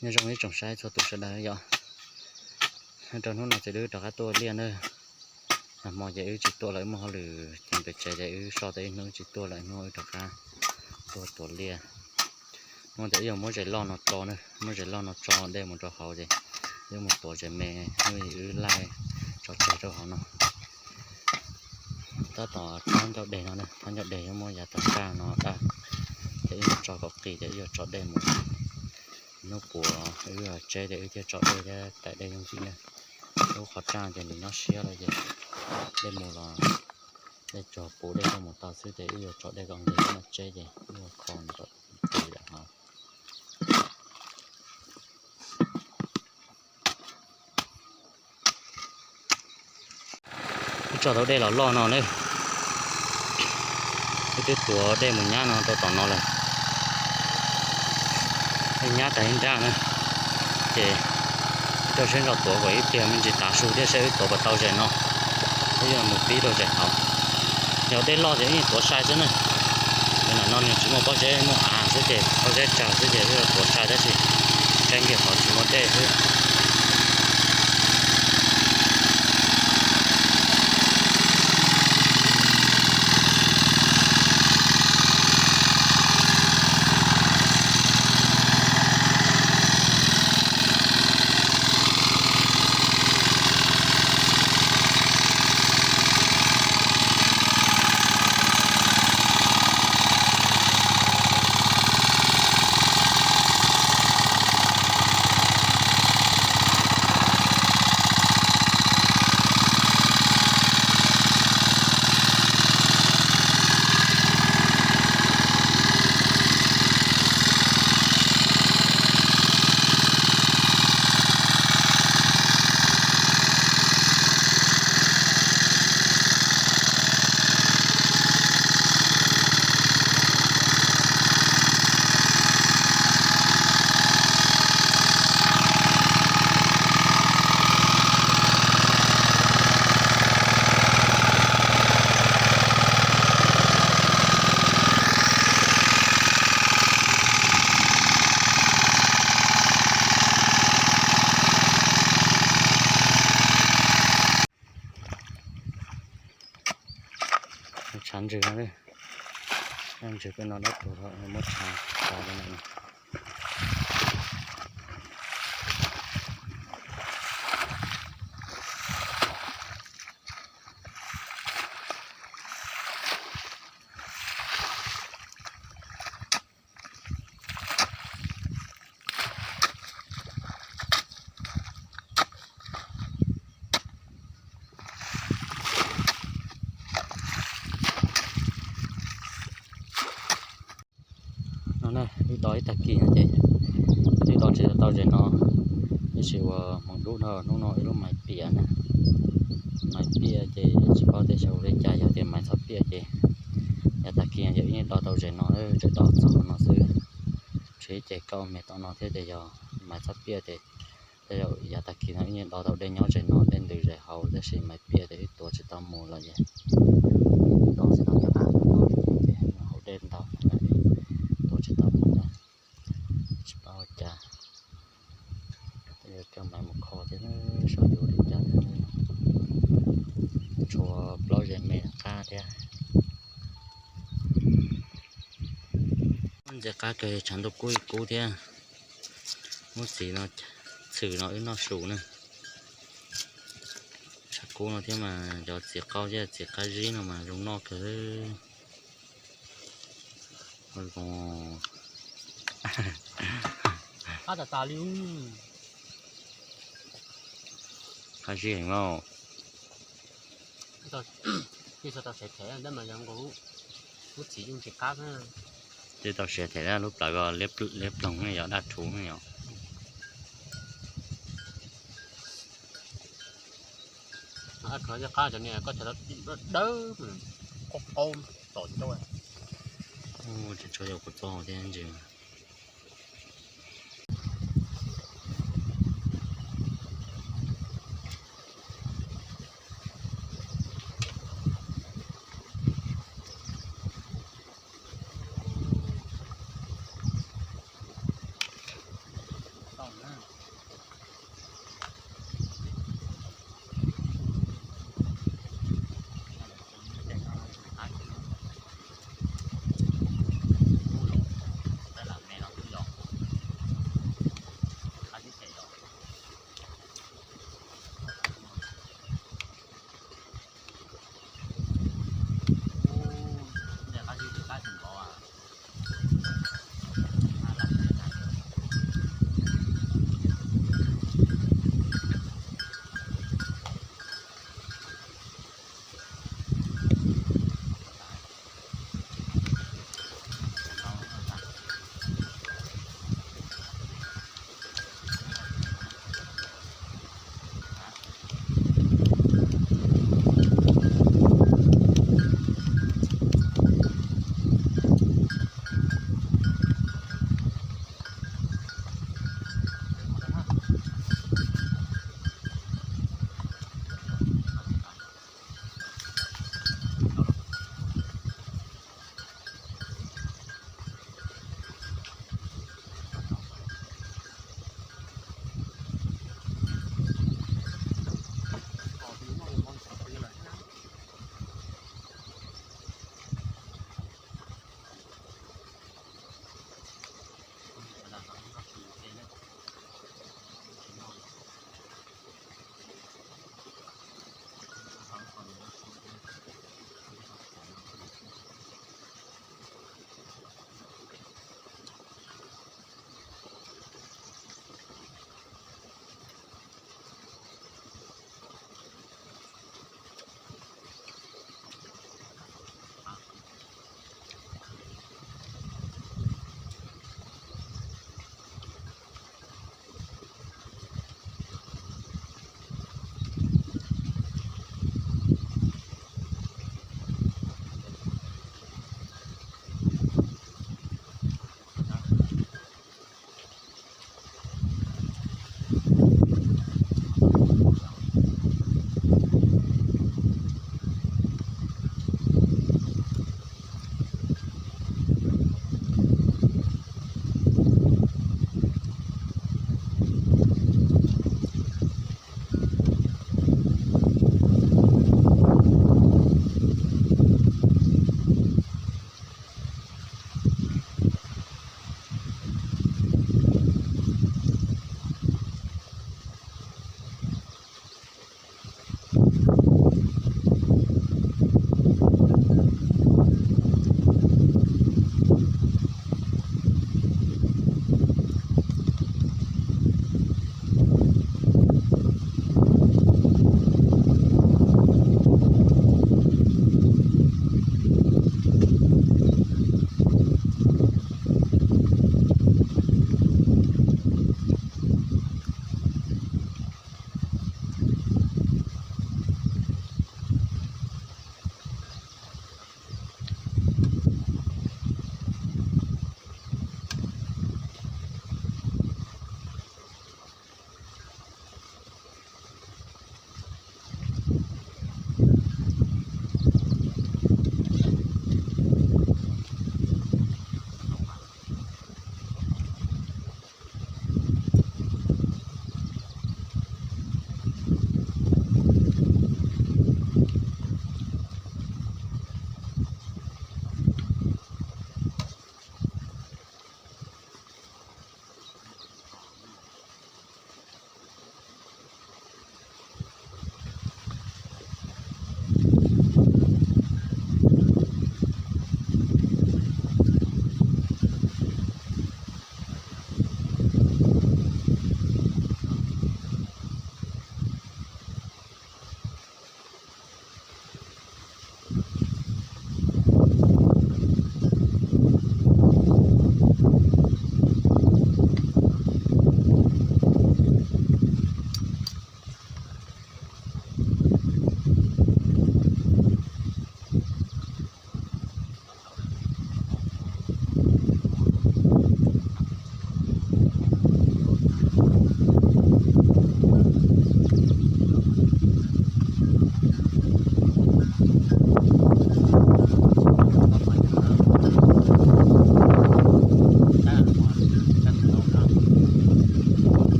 Nyob zoo ib tsoom saib txhua tus sawv daws yom. Rau hnub no ces wb rov qab tuaj liaj na. Nag hmo ces wb tsis tuaj lawm, wb muaj hauj lwm ces pem tsev ces wb so tau ib hnub tsis tuaj lawm, hnub wb rov qab tuaj tuav liaj. Hnub ces wb yuav muab zes loj no tso na, muab zes loj no tso dej mus rau hauv ces wb mus tuav zes me, hnub wb laij tso tseg rau hauv no. Tab tom thab ncauj deg no, thab ncauj deg yuav muab yav tag kag no daj, ces wb yuav tso kom qis ces wb yuav tso dej mus. Hnub puav wb tseb ces wb thiaj tso dej thiab tais dej yooj yim na. Lub qhov tsaj ces nws nyob siab lawm ces dej mus los dej tsuas puv dej tuaj mus tau xwb ces wb yuav tso dej kom nqis, wb mam tseb ces wb yuav kho nws kom qis lawm hov. Wb tso tau dej los loj no na, wb twb tuav dej mus nyab no rau tom no lawm. Dej nyab tas ib nrab na, ces wb rau siab ntso tuav kom ib pliag me ntsis tav su thiab saib wb tuav puas tau zes no, wb yuav mus pib rau zes hauv. Yog dej loj ces wb yeej tuav sai xwb na. Ntawm no nws tsis muaj pob zeb, muaj av xwb ces pob zeb tsawg xwb ces wb tuav sai tab sis saib nkiag qhov tsis muaj dej xwb. Tshav ntsws no, ntsws peb no dab tug muab tshav tso rau no. No na, wb do ib tag kis no ces twb do tsis tau zes no, tab sis uas hmoov dub no hnub no wb lub maiv piam na, maiv piam ces tsis paub tias xyov ua li cas, yog tias maiv txhob piam ces yav tag kis no ces wb yeej do tau zes no, tseem do txog no xwb. Tshuav ib ce kauj me tom no thiab ces yog maiv txhob piam ces tej zaum yav tag kis no wb yeej do tau dej nyob zes no, dej ntws zes hauv, tab sis maiv piam ces wb tuav tsis tau mus los ces do tsis tau cov av no ces haus dej ntau, tuav tsis tau mus na. Tsis paub ua cas, yuav coj maiv mus kho thiab, saib yuav ua li cas thiab. Tshuav plaub zes me qab thiab. Ntxim qab kawg, tshav ntuj kub ib kub thiab. Muab txiv no, txhwm no wb noj su na. Tshav kub no thiab mas cov txiv qaub thiab txiv qab zib no mas zoo noj kawg. Qab tas tas li. Qab zib heev lauj. Tsis tau siav them, lub txiv yeej tsis qab. Tsis tau siav them, lub plawv ko liab ploog ne yom, daj rhuv ne yom. Daj rhuv qab cov niag koj chaw dawb, qaub qaub tom tsis tau. Tsis tshua yog kuv txo thiab ntsis.